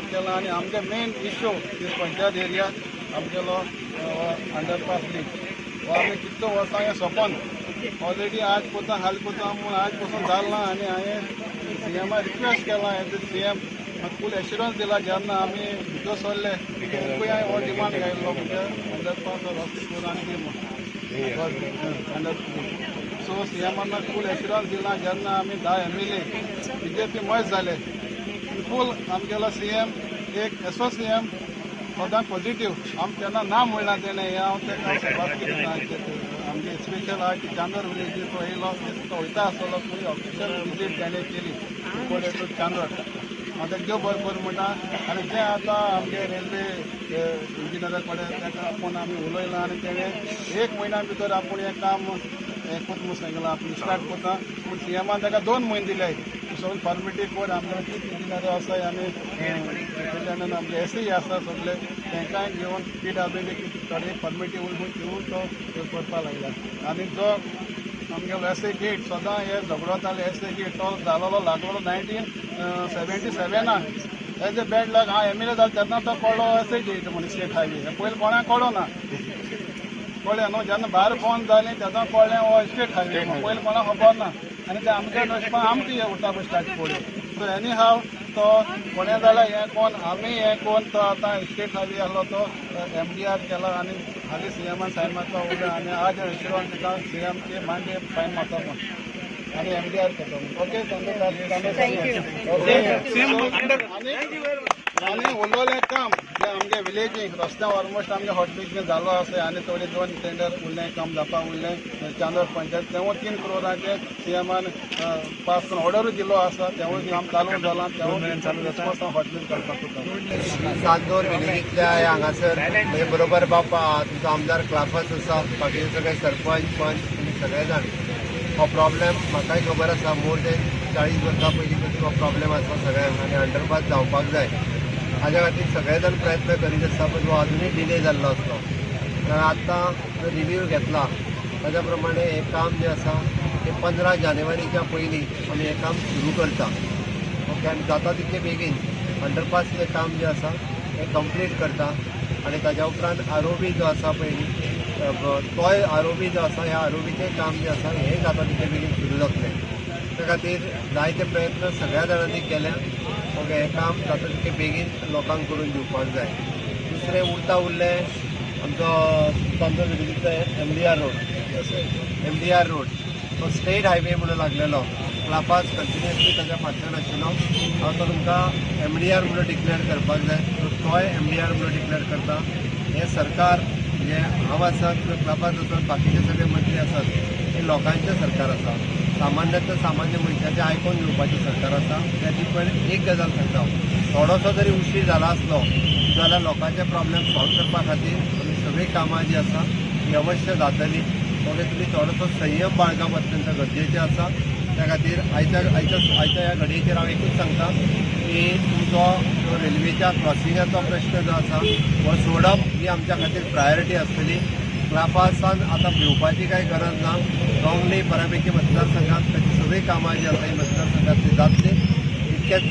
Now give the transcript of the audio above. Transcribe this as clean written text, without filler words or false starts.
Stop केला आनी आमगे main issue is panchayat area आमगेलो अंडरपास ब्रीज हो आमी कितको वर्सां हें सोंपोन ऑलरेडी आज कोता हाल कोता म्हूण आज पसून जालें ना. आनी हांवें सीएमा रिक्वेस्ट केला, एज ए सीएम म्हाका फूल एश्युरन्स दिला. जेन्ना आमी भितर सरले तेन्नाय हांवें हो डिमांड घायल्लो म्हणजे अंडरपास रस्तो करून आनी दी अंडर. सो सीएमान म्हाका फूल एश्युरन्स दिला. जेन्ना आमी 10 MLA BJP मर्ज जाले, फूल आमगेलो सीएम एक एसो सीएम सदां पॉझिटिव्ह, आम केन्ना ना म्हणना तेणें. हें हांव ताका शाबासकी दिता. आमगे स्पेशल आज चांदोर विलेजी तो येयलो, तो वयता आसतलो पूण ऑफिशियल विजीट तेणें केली टू चांदोर. हांव ताका देव बरें करूं म्हणटा. आनी जें आतां आमगे रेल्वे इंजिनियरा कडेन ताका आपोवन आमी उलयलां आनी तेणें 1 म्हयन्या भितर आपूण हें काम हें कोत म्हूण सांगलां, आपूण स्टार्ट करता. पूण सीएमान ताका 2 म्हयने दिले सगळे फॉर्मेलिटी कर. आमगे चीफ इंजिनियर आसा आनी सुपरिटेंडंट आमगे एस ई आसा सगळे तांकांय घेवन PWD थोडी फॉर्मेलिटी उरली घेवन तो करपाक लागला. आनी जो आमगेलो एस ए गेट सदां हे झगडोताले, एस ए गेट तो जालोलो लागलोलो 1977 एज ए बॅड लक हांव MLA जालो तेन्ना तो कळ्ळो एस ए गेट म्हण स्टेट हायवे. पयलीं कोणाक कळो ना, कळ्ळें न्हू. जेन्ना भायर बंद जालें तेन्ना कळ्ळें हो स्टेट हायवे, पयलीं कोणाक खबर ना. आनी ते आमगे नशिबान आमकां हें उरता पळय स्टार्ट पडली. सो एनी हाव तो कोणें जाल्यार हें कोण आमी हें कोण तो आतां स्टेट हायवे आहलो तो MDR केला आनी हालीं सीएमान सायन मारता उरला. आनी आज एश्युरन्स दिता सीएम की मांडे सायन मारता म्हूण आनी MDR करता म्हूण. ओके, आनी उरलेलें काम जें आमगे विलेजीक रस्त्या ऑलमोस्ट आमगे हॉटमिक्स बीन जाल्लो आसा आनी थोडे 2 टेंडर उरलें काम जावपाक उरलें चांदोर पंचायत, तेवूय 3 करोडांचे सीएमान पास करून ऑर्डरूय दिल्लो आसा, तेवूय काम चालू जालां, तेवूय चालू हॉटमिक्स करपाक सोदता. चांदोर विलेजींतल्या हांगासर म्हणजे बरोबर बापा तुमचो आमदार क्लाफास आसा, बाकीचे सगळे सरपंच पंच तुमी सगळे जाण. हो प्रॉब्लेम म्हाकाय खबर आसा, मोर दॅन 40 वर्सां पयलीं पासून हो प्रॉब्लेम आसा सगळ्यांक आनी अंडरपास जावपाक जाय. हाज्या खातीर सगळे जाण प्रयत्न करीत आसता, पूण हो अजुनूय डिले जाल्लो आसलो. कारण आतां जो रिव्यू घेतला ताज्या प्रमाणे हें काम जें आसा तें 15 जानेवारीच्या पयलीं आमी हें काम सुरू करता. ओके, आनी जाता तितले बेगीन अंडरपासचें काम जें आसा हें कंप्लीट करता. आनी ताज्या उपरांत ROB जो आसा पयलीं तोय ROB जो आसा ह्या ROBचें काम जें आसा हें जाता तितले बेगीन सुरू जातलें. त्या खातीर जायते प्रयत्न सगळ्या जाणांनी केल्या. ओके, हें काम जाता तितके बेगीन लोकांक करून दिवपाक जाय. दुसरें उरता उरलें आमचो चांदोर विलेजीचो MDR road, MDR road तो स्टेट हायवे म्हणून लागलेलो, क्लापास कंटिन्युअसली ताच्या फाटल्यान आशिल्लो. हांव तो तुमकां MDR म्हणून डिक्लेअर करपाक जाय, सो तोय MDR म्हणून डिक्लेअर करता. हें सरकार जे हांव आसात, क्लापास आसात, बाकीचे सगळे मंत्री आसात, हे लोकांचें सरकार आसा, सामान्यांतल्या सामान्य मनशाचें आयकून घेवपाचें सरकार आसा. त्याची पण एक गजाल सांगता, थोडोसो जरी उशीर जाला आसलो जाल्यार लोकांचे प्रॉब्लेम सॉल्व करपा खातीर आमी सगळीं कामां जीं आसा ती अवश्य जातली. ओके, तुमी थोडोसो संयम बाळगप अत्यंत गरजेचें आसा. त्या खातीर आयच्या आयच्या आयच्या ह्या घडयेचेर हांव एकूच सांगता की तुमचो जो रेल्वेच्या क्रॉसिंगाचो प्रश्न जो आसा हो सोडप ही आमच्या खातीर प्रायोरिटी आसतली. क्लापासान आतां भिवपाची कांय गरज ना. स्ट्रॉंगली बऱ्यापैकी मतदारसंघात ताची सगळीं कामां जी आसा ही मतदारसंघातली जातली. इतकेंच.